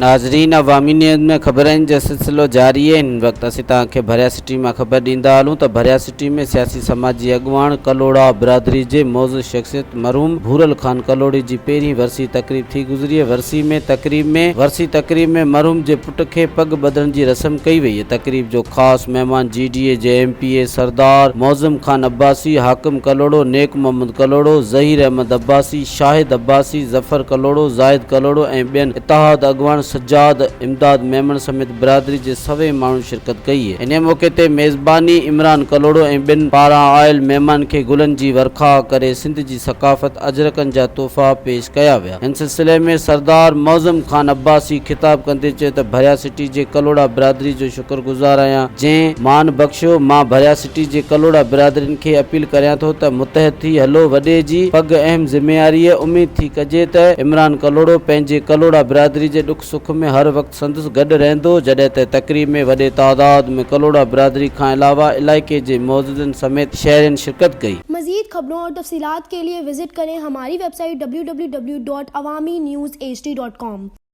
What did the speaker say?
ناظرين عوامي نيوز ۾ خبرن جو سلسلو جاري آهي هن وقت اسين توهان کي ڀريا سٽي مان خبر ڏيندا هلون ته ڀريا سٽي ۾ سياسي سماجي اڳواڻ ڪلهوڙا برادري جي معزز شخصيت مرحوم ڀورل خان ڪلهوڙي جي پهرين ورسي تقريب ٿي گذري ورسي ۾ تقريب ۾ ورسي تقريب ۾ مرحوم جي پٽ کي پڳ ٻڌڻ جي رسم ڪئي وئي تقريب جو خاص مهمان جي ڊي اي جي M P A Sardar Moazzam Khan Abbasi Hakim Kalhoro Nek Muhammad Kalhoro Zaheer Ahmed Abbasi Shahid Abbasi, Zafar Kalhoro, Zahid Kalhoro ۽ ٻين اتحاد اڳواڻ سجاد امداد ميمڻ سميت برادري جي سوين ماڻهن شرڪت ڪئي. انهي موقعي تي ميزباني عمران ڪلهوڙو ۽ ٻين پاران آيل مهمان کي گلن جي ورکا ڪري سنڌ جي ثقافت اجرڪن جا تحفا پيش ڪيا ويا. ان سلسلي ۾ سردار معظم خان عباسي خطاب ڪندي چيو ته ڀريا سٽي جي ڪلهوڙا برادري جو شڪر گذار آهيان جنهن مان بخشيو، مان ڀريا سٽي جي ڪلهوڙا برادرين کي اپيل ڪريان ٿو ته متحد ٿي هلو، وڏي جي پڳ اهم ذميواري اميد ٿي ڪجي ته عمران ڪلهوڙو پنهنجي ڪلهوڙا برادري جي ڏک سک ۾ هر وقت سندس گڏ رهندو، جڏهن ته تقريب ۾ وڏي تعداد ۾ ڪلهوڙا برادري کان علاوه علائقي جي معززن سميت شهرين شرڪت ڪئي. مزيد خبرون اور تفصيلات کے لئے وزٽ ڪرين ھماري web site www.awamiNewsHD.com.